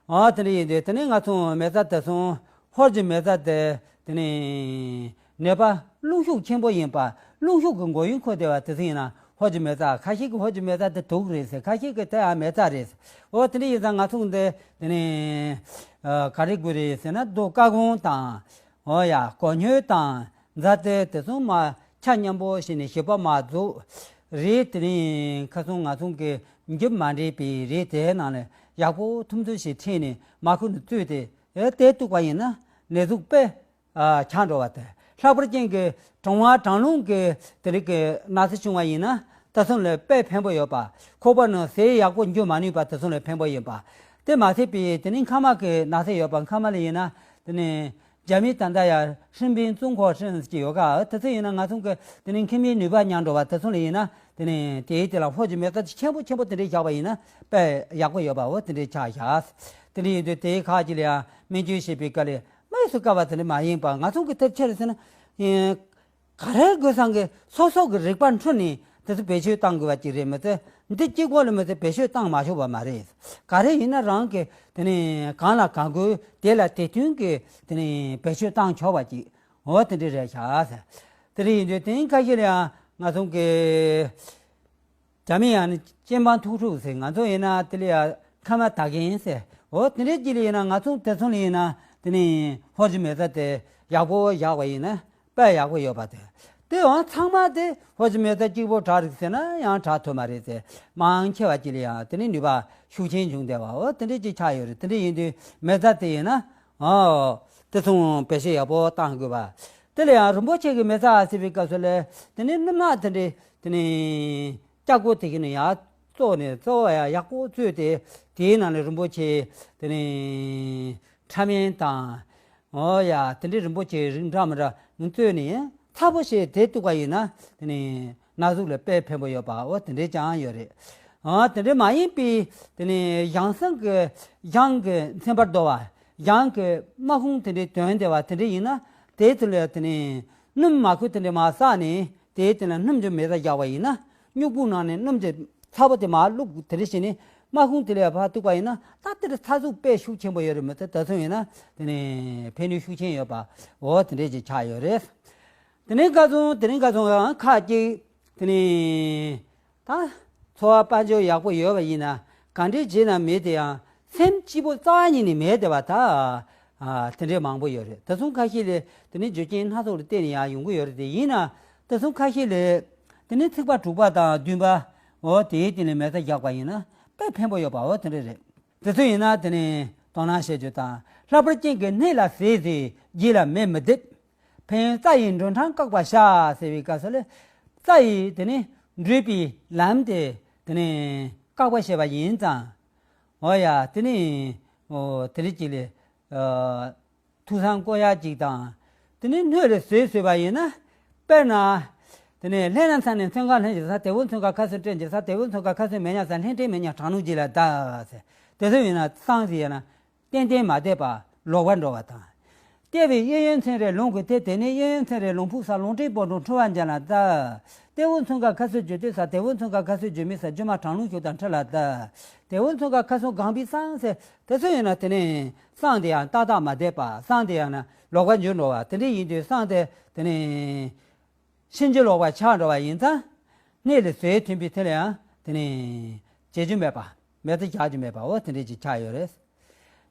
འོ། དེ་འདྲ་ཡིན་དུས་དེ་ནས་ང་ཚོ་མེ་བཙའ་དེ་ཚོ། ཧོར་གྱི་མེ་བཙའ་དེ་དེ་ནས་ནད་པ་རླུང་ཤུགས་ཆེན་པོ་ཡིན་པ། རླུང་ཤུགས་ཀྱི་མགོ་ཡུ་འཁོར་བསྡད་པ་དེ་ཚོ་ཡིན་ན་ཧོར་གྱི་མེ་བཙའ། ཁ་ཤས་ཀྱིས་ཧོར་གྱི་མེ་བཙའ་དེ་དུག་རེད་ཟེར། ཁ་ཤས་ཀྱིས་དེ་ཡང་མེ་བཙའ་རེད་ཟེར། འོ། དེ་འདྲ་ཡིན་ཙང་ང་ཚོ་འདི་དེ་ནས་ག་རེ་དགོས་རེད་ཟེར་ན། རྡོ་ཀ་གོང་དང་། འོ་ཡ། གོ་སྙོད་དང་། རྫ་དེ་དེ་ཚོ་མར་ཆ་མཉམ་པོ་བྱས་ནས་ཞིབ་པ་མར་རྫོགས་རེད། དེ་ནས་ཁ་སང་ང་ཚོ་གི་འཇིབ་མ་འདྲེས་པའི་རས་དེའི་ནང་ལ་ཡག་པོ་ཐུམ་ཐུམ་ཞིག་ཁྲིད་ནས་མར་ཁུ་ནས་བཙོས་ཏེ། ཨེ། དེ་བཏུགས་པ་ཡིན་ན་ནད་ཟུག་དཔེ་ཨ་ཆགས་འགྲོ་བ་དེ། ལྷག་པར་ཅན་གྱི་གྲང་བ་གྲང་རླུང་གི་དེ་རིགས་ཀྱི་ན་ཚ་བྱུང་བ་ཡིན་ན་དེ་ཚོ་ལ་དཔེ་ཕན་པོ་ཡོད་པ། ཁོག་པ་ནང་ཟས་ཡག་པོ་འཇུ་མ་ནུས་པ་དེ་ཚོ་ལ་ཕན་པོ་ཡིན་པ། དེ་མ་ཟད་པའི་དེ་ནི་མཁལ་མ་གི་ན་ཚ་ཡོད་པ། མཁལ་མ་ལ་ཡིན་ན་དེ་ནི་རྒྱ་མི་ད་ལྟ་ཡ་ཧྲིན་པིན་ཙུང་ཁོ་ཧྲིན་ཟེར་གྱི་ཡོད་ག། དེ་ཚོ་ཡིན་ན་ང་ཚོ་གི་དེ་ནི་མཁལ་མའི་ནུས་པ་ཉམས་འགྲོ་བ་དེ་ཚོ་ལ་ཡིན་ན་དེ་ནི་དེའི་དེ་ལ་ཧོར་གྱི་མེ་བཙའ་དེ་ཆེན་པོ་ཆེན་པོ་དེ་འདྲས་བཞག་པ་ཡིན་ན་དཔེ་ཡག་པོ་ཡོད་པ། འོ། དེ་འདྲས་ཆགས་བཞག། དེ་འདྲས་ཡིན་དུས་དེའི་ཁ་ཅིག་ལ་ཡང་སྨན་བཅོས་བྱེད་པའི་སྐབས་ལ་དམིགས་སུ་བཀར་བ་དེ་འདྲས་མ་ཡིན་པ། ང་ཚོ་གི་དེབ་ཆ་རེད་ཟེར་ན། ག་རེ་དགོས་སང་གི་སོ་སོ་གི་རིག་པ་འཁྲུལ་ནས་དེ་ཚོ་བེད་སྤྱོད་བཏང་དགོས་པ་ཅིག་རེད་མ་ཚད། འདི་གཅིག་པོ་ལ་མ་ཚད་བེད་སྤྱོད་བཏང་མ་ཆོག་པ་མ་རེད། ག་རེ་ཡིན་ན་རང་གི་དེ་ནས་གང་ལ་གང་དགོས་དེ་ལ་དེ་མཐུན་གྱི་དེ་ནས་བེད་སྤྱོད་བཏང་ཆོག་པ་ཅིག་འོ། དེ་འདྲ་རེད་ཤག་ཟེར། དེ་འདྲ་ཡིན་དུས་དེ་རིང་ཁ་ཤས་ལ་ཡང་ང་ཚོ་གི་རྒྱ་མི་ཡང་ནི་ཅེན་པང་ཐུག་ཕྲུག་ཟེར། ང་ཚོ་ཡིན་ན་དེ་ལ་ཡང་ཁ་མ་ད་གིན་ཟེར། འོ། དེ་འདྲའི་ཅིག་ལ་ཡིན་ན་ང་ཚོ་དེ་ཚོ་ལ་ཡིན་ན་དེ་ནི་ཧོར་གྱི་མེ་བཙའ་དེ་ཡག་པོ་བཞག་པ་ཡིན་ན་དཔེ་ཡག་པོ་ཡོད་པ་དེ། དེ་ཡང་ཚང་མ་དེ་ཧོར་གྱི་མེ་བཙའ་གཅིག་པོ་དྲག་རེད་ཟེར་ན་ཡང་དྲག་ཐུབ་མ་རེད་ཟེར། མང་ཆེ་བ་ཅིག་ལ་ཡང་དེ་ནི་ནུས་པ་ཤུགས་ཆེན་བྱུང་བསྡད་པ། འོ། དེ་འདྲའི་ཅིག་ཆགས་ཡོད་རེད། དེ་འདྲ་ཡིན་དུས་མེ་བཙའ་དེ་ཡིན་ན། ཨོ། དེ་ཚོ་བེད་སྤྱོད་ཡག་པོ་བཏང་དགོས་པ། དེ་ལ་ཡང་རིན་པོ་ཆེ་གི་མེ་བཙའ་ཟེར་བའི་སྐབས་སུ་ལ་དེ་ནི་སྣུམ་ནག་དེ་འདྲའི་དེ་ནི་ལྕགས་སྒོ་དེ་གི་ནི་ཡར་བཙོས་ནས་བཙོ་བ་ཡང་ཡག་པོ་བཙོས་ཏེ། དེའི་ནང་ལ་རིན་པོ་ཆེ་དེ་ནི་ཕྲ་མེན་དང་། ཨོ་ཡ། དེ་འདྲའི་རིན་པོ་ཆེ་རིགས་འདྲ་མི་འདྲ་ནི་བཙོས་ནས་ཚ་པོ་ཞིག་དེ་བཏུགས་པ་ཡིན་ན་དེ་ནི་ན་ཟུག་ལ་དཔེ་ཕན་པོ་ཡོད་པ། འོ། དེ་འདྲའི་ཅང་ཡོད་རེད། ཨ། དེ་འདྲའི་མ་ཡིན་པའི་དེ་ནི་ཞང་ཞུང་གི་ཞང་གི་ཚན་པར་རྡོ་བ། གྱང་གི་དམག་དཔུང་དེ་འདྲའི་དོན་དེ་བ་དེ་འདྲ་ཡིན་ན། དེའི་དུས་ལ་དེ་ནས་སྣུམ་མ་ཁུ་དེ་འདྲ་མ་བསགས་ནས། དེའི་དེ་ལ་སྣུམ་གྱི་མེ་བཙའ་བཞག་པ་ཡིན་ན། སྨྱུག་པོ་ནང་ནས་སྣུམ་གྱི་ཚ་པོ་དེ་མ་བླུགས། དེ་འདྲ་བྱས་ནས་དམག་དཔུང་དེ་ལ་ཕར་གཏུགས་པ་ཡིན་ན། ད་དེ་འདྲ་ཚ་ཟུག་དཔེ་ཤུགས་ཆེན་པོ་ཡོད་རེད། མི་ཚེ་ད་ཚོད་ཡིན་ན་དེ་ནས་ཕན་ནུས་ཤུགས་ཆེན་ཡོད་པ་འོ་དེ་འདྲ་ཅིག་ཆགས་ཡོད་རེད། དེ་ནས་ཁ་སང་དེ་ནས་ཁ་སང་ཡང་ཁ་ཅིག་དེ་ནས་ད་འཚོ་བ་དཔལ་འབྱོར་ཡག་པོ་ཡོད་པ་ཡིན་ན། ག་འདྲའི་བྱས་ན་མེད་དེ་ཡང་སེམས་སྐྱིད་པོ་རྩ་བ་ཉིད་ནས་མེད་དེ་བ་ད། ཨ་དེ་འདྲའི་མང་པོ་ཡོད་རེད། དེ་ཚོ་ཁ་ཤས་ལ་དེ་ནས་རྒྱུ་རྐྱེན་སྣ་ཚོགས་ལ་བརྟེན་ནས་ཡང་ཡོང་གི་ཡོད་རེད། དེ་ཡིན་ན་དེ་ཚོ་ཁ་ཤས་ལ་དེ་ནས་ཚིགས་པ་དྲུག་པ་དང་བདུན་པ་འོ་དེའི་སྟེང་ལ་མེ་བཙའ་བཞག་པ་ཡིན་ན་དཔེ་ཕན་པོ་ཡོད་པ་འོ་དེ་འདྲ་རེད། དེ་ཚོ་ཡིན་ན་དེ་ནས་དོ་སྣང་བྱེད་རྒྱུ་དང་། ལྷག་པར་ཅན་གྱི་སྣེ་ལ་ཟས་ཟོས་རྗེས་ལ་མེ་མི་འདེབས། ཕན་ཡོན་རྩྭ་ཡི་མགྲོན་ཁྲང་བཀག་པར་བྱ་ཟེར་བའི་སྐབས་སུ་ལ། རྩྭ་ཡི་དེ་ནི་མགྲོན་པོའི་ལམ་དེ་དེ་ནི་བཀག་པར་བྱེད་པ་ཡིན་ཙང་། འོ་ཡ་དེ་ནི་འོ་དེ་རིགས་ཅིག་ལས་ཐུགས་བསམ་བསྐོ་ཡག་ཅིག་དང་། དེ་ནི་སྣེ་ལ་ཟས་ཟོས་པ་ཡིན་ན། དཔེར་ན། དེ་ནས་ལྷན་ན་ས་ནས་མཚོན་ཁ་ལྷན་གྱི་ས། དེ་བོ་མཚོན་ཁ་ཁ་སོ་སྤྲད་ཀྱི་ས། དེ་བོ་མཚོན་ཁ་ཁ་སོ་མེ་ཉག་ས། ལྷན་སྤྲད་མེ་ཉག་གྲང་ནུ་ཅི་ལ་ད་ཟེར། དེ་ཚོ་ཡིན་ན་སང་ཟེར་ཡ་ན། ཏན་ཏན་མ་བསྡད་པ་ལོག་པར་འགྲོ་བ་དང་། ལྟེ་བའི་གཡས་གཡོན་ཚན་རེ་ལུང་གི་མཐའ། དེ་ནས་གཡས་གཡོན་ཚན་རེ་ལུང་ཕུག་ས། ལུང་འདྲེན་སྤོ་འགྲོ་འཁྲུ་བ་འཇལ་ལ་ད། དེ་བོ་མཚོན་ཁ་ཁ་སོ་བརྗོད་དུས་ས། དེ་བོ་མཚོན་ཁ་ཁ་སོ་བརྗོད་མི་ས། རྒྱུ་མ་གྲང་ལུང་ཤུགས་དང་འཕྲད་ལ་ད། དེ་བོ་མཚོན་ཁ་ཁ་སོ་གང་པའི་སང་ཟེར། དེ་ཚོ་ཡིན་ན་དེ་ནས་སང་དེ་ཡང་ཏག་ཏག་མ་བསྡད་པ། སང་དེ་ཡང་ན་ལོག་པར་འགྱུར་འགྲོ་བ་དེ་འདྲ་ཡིན་དུས། སང་དེ་དེ་ནས་ཕྱིན་ཅི་ལོག་པར་ཆགས་འགྲོ་བ་ཡིན་ཙང་། སྣེ་ལ་ཟས་ཐོན་པའི་དེ་ལ་ཡང་དེ་ནས་བྱེད་རྒྱུ་མེད་པ། མེ་བཙའ་རྒྱག་རྒྱུ་མེད་པ་འོ་དེ་འདྲ་ཅིག་ཆགས་ཡོད་རེད།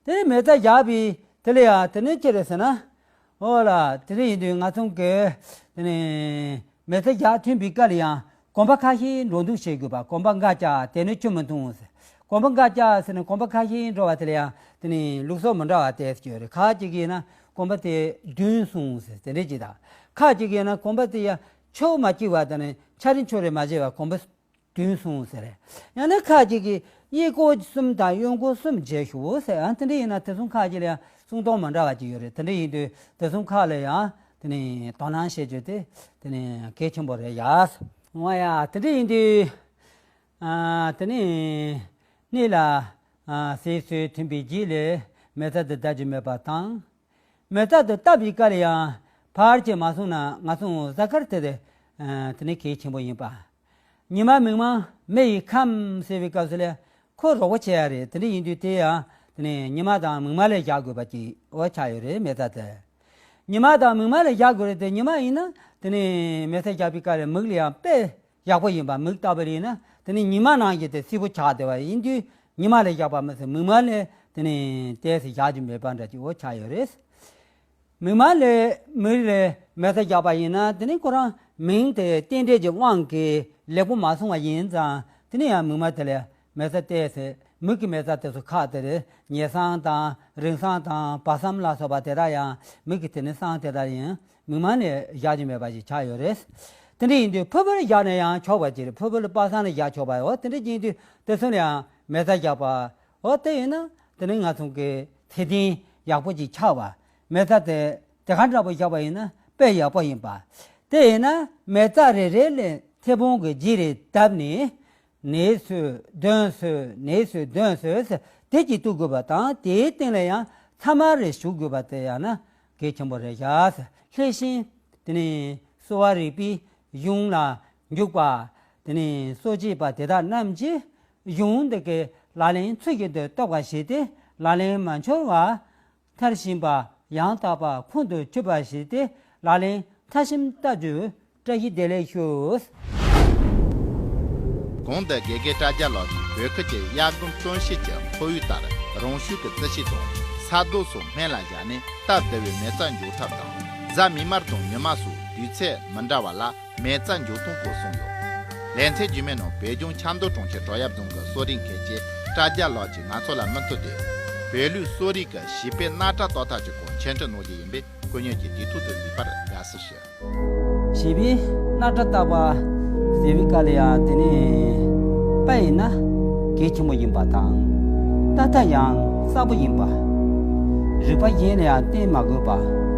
དེ་ནས་མེ་བཙའ་རྒྱག་པའི་དེ་ལ་ཡང་དེ་ནས་ཅི་རེད་ཟེར་ན། འོ་ལ་དེ་འདྲ་ཡིན་དུས་ང་ཚོ་གི་དེ་ནས་མེ་བཙའ་རྒྱག་ཐོན་པའི་སྐབས་ལ་ཡང་གོམ་པ་ཁ་ཤས་འགྲོ་འདུག་བྱེད་དགོས་པ། གོམ་པ་འགའ་བཅག་དེ་ནས་ཆུ་མི་འཐུང་ཟེར། གོམ་པ་འགའ་བཅག་ཟེར་ནས་གོམ་པ་ཁ་ཤས་འགྲོ་བ་དེ་ལ་ཡང་དེ་ནས་ལུགས་སྲོལ་མི་འདྲ་བ་དེ་ཡོད་རེད། ཁ་ཅིག་ཡིན་ན་གོམ་པ་དེ་བདུན་སོང་ཟེར་དེ་འདྲ་ཅིག་དང་། ཁ་ཅིག་ཡིན་ན་གོམ་པ་དེ་ཡང་ཆུ་མ་སྐྱིད་པ་དང་ནས་ཆ་རིན་ཆུ་རེ་མ་བྱས་པ་གོམ་པ་བདུན་སོང་ཟེར། ཡང་ན་ཁ་ཅིག་གིས་གཡས་སྐོར་གསུམ་དང་གཡོན་སྐོར་གསུམ་བྱས་ཤོག་ཟེར། ཡང་དེ་འདྲ་ཡིན་ན་དེ་ཚོ་ཁ་ཅིག་ལ་ཡང་གསུང་སྟངས་མི་འདྲ་བ་ཅིག་ཡོད་རེད། དེ་འདྲ་ཡིན་དུས་དེ་ཚོ་ཁ་ལ་ཡང་དེ་ནས་དོ་སྣང་བྱེད་རྒྱུ་དེ་དེ་ནས་གལ་ཆེན་པོ་རེད་ཡ། འོ་ཡ་དེ་འདྲ་ཡིན་དུས། ཨ་དེ་ནས་སྣེ་ལ་ཨ་ཟས་ཟོས་ཐོན་པའི་རྗེས་ལ་མེ་བཙའ་དེ་བཏབ་རྒྱུ་མེད་པ་དང་། མེ་བཙའ་དེ་བཏབ་པའི་སྐབས་ལ་ཡང་ཕར་ཅིག་མ་སོང་ན་ང་ཚོ་གཟའ་སྐར་དེ་དེ་ཨ་དེ་ནས་གལ་ཆེན་པོ་ཡིན་པ། ཉི་མ་མིག་མང་མེ་ཡི་ཁམས་ཟེར་བའི་སྐབས་སུ་ལ་ཁོ་རོགས་པ་བྱེད་ཡ་རེད། དེ་འདྲ་ཡིན་དུས་དེ་ཡང་དེ་ནས་ཉི་མ་དང་མིག་དམར་ལ་བཞག་དགོས་པ་ཅིག་འོ་ཆགས་ཡོད་རེད། མེ་བཙའ་དེ་ཉི་མ་དང་མིག་དམར་ལ་བཞག་དགོས་རེད། དེ་ཉི་མ་ཡིན་ན་དེ་ནས་མེ་བཙའ་བཞག་པའི་སྐབས་ལ་མིག་ལ་ཡང་དཔེ་ཡག་པོ་ཡིན་པ། མིག་ལྟ་བུ་ཡིན་ན་དེ་ནི་ཉི་མ་ནང་བཞིན་དེ་སིལ་བུ་ཆགས་བསྡད་པ་ཡིན་དུས། ཉི་མ་ལ་བཞག་པ་མ་ཟད་མིག་དམར་ལ་དེ་ནི་ཏོག་ཙམ་བཞག་རྒྱུ་མེད་པ་འདྲ་ཅིག་འོ་ཆགས་ཡོད་རེད། མིག་དམར་ལ་མིག་ལ་མེ་བཙའ་བཞག་པ་ཡིན་ན་དེ་ནི་ཁོ་རང་མིང་དེ་རྟེན་འབྲེལ་གྱི་དབང་གིས་ལེགས་པོ་མ་སོང་བ་ཡིན་ཙང་། དེ་ནི་ཡང་མིག་དམར་དེ་ལ་མེ་བཙའ་ཏོག་ཙམ། མིག་གི་མེ་བཙའ་དེ་ཚོ་ཁག་དེ་རེད། ཉེ་སྲང་དང་རིང་སྲང་དང་བར་མཚམས་ལ་སོགས་པ་དེ་དག་ཡང་མིག་གི་དེ་ནི་སྲང་དེ་དག་ཡིན། མིག་དམར་ལ་བཞག་རྒྱུ་མེད་པ་ཞིག་ཆགས་ཡོད་རེད། དེ་འདྲ་ཡིན་དུས་ཕུར་བུ་ལ་བཞག་ན་ཡང་ཆོག་པ་ཅིག་རེད། ཕུར་བུ་ལ་པ་སངས་ལ་བཞག་ཆོག་པ། འོ་དེ་འདྲ་ཡིན་དུས་དེ་ཚོ་ལ་ཡང་མེ་བཙའ་བཞག་པ། འོ་དེ་ཡིན་ན་དེ་ནི་ང་ཚོ་གི་ཚེ་བརྟན་ཡག་པོ་ཅིག་ཆགས་པ། མེ་བཙའ་དེ་དེ་ག་འདྲ་པོ་བཞག་པ་ཡིན་ན་དཔེ་ཡག་པོ་ཡིན་པ། དེ་ཡིན་ན་མེ་བཙའ་རེ་རེ་ལ་མཐེ་བོང་གི་རྗེས་རེ་བརྡབས་ནས། ནས་སོས་དོན་སོས་ནས་སོས་དོན་སོས་ཟེར་དེ་གཅིག་གཏུག་དགོས་པ་དང་། དེའི་སྟེང་ལ་ཡང་ཚ་དམར་རེ་བྱུག་དགོས་པ་དེ་ཡང་ན་གལ་ཆེན་པོ་རེད་བཞག་ཟེར། ལྷས་ཤིང་དེ་ནས་གསོ་བ་རིག་པའི་གཞུང་ལ་འཇུག་པ། དེ་ནས་གསོ་དཔྱད་པ་དེ་དག་རྣམས་ཀྱིས་གཞུང་འདི་གའི་ལག་ལེན་ཚུལ་བཞིན་དུ་རྟོགས་པར་བྱས་ཏེ། ལག་ལེན་མ་འཆོལ་བར། མཐར་ཕྱིན་པ་ཡང་དག་པ་ཁོང་དུ་ཆུད་པར་བྱས་ཏེ། ལག་ལེན་མཐར་ཕྱིན་ལྟ་རྒྱུ། བཀྲ་ཤིས་བདེ་ལེགས་ཞུ། གོང་དུ་དགེ་རྒན་བཀྲ་རྒྱལ་ལགས་ཀྱིས་བོད་ཁུལ་གྱི་གཡའ་སྒོམ་སྟོན་བྱེད་ཀྱི་ཁོར་ཡུག་ལྟར། རང་ཤུགས་ཀྱི་རྩིད་ཆས་དང་ས་རྡོ་སོགས་སྨན་ལ་བཞག་ནས་སྟབས་བདེ་བའི་མེ་བཙའ་འཇོག་ཐབས་དང་། གཟའ་མིག་དམར་དང་ཉི་མ་སོགས་དུས་ཚོད་མི་འདྲ་བ་ལ་མེ་བཙའ་འཇོག་སྟངས་སྐོར་གསུངས་ཡོད། ལེ་ཚན་རྗེས་མའི་ནང་བོད་ལྗོངས་ཆབ་མདོ་གྲོང་ཁྱེར་བྲག་གཡབ་རྫོང་གི་གསོ་རིག་མཁས་ཅན་བཀྲ་རྒྱལ་ལགས་ཀྱིས་ང་ཚོ་ལ་མུ་མཐུད་དེ། བོད་ལུགས་གསོ་རིག་གི་བྱིས་པའི་རྣག་ཁྲག་བརྟག་ཐབས་ཀྱི་སྐོར་འཆད་ཁྲིད་གནང་རྒྱུ་ཡིན་པས། སྐུ་ཉིད་ཀྱིས་དུས་ཐོག་ཏུ་གཟིགས་པར་དགའ་བསུ་ཞུ། བྱིས་པའི་རྣག་ཁྲག་བརྟག་པ་ཟེར་བའི་སྐབས་ལ་ཡང་དེ་ནི་དཔེ་ཡིན་ན་གལ་ཆེན་པོ་ཡིན་པ་དང་། བརྟག་ཐབས་ཡང་གསལ་པོ་ཡིན་པ། རིག་པ་གཞན་ལ་ཡང་བརྟེན་མ་དགོས་པ།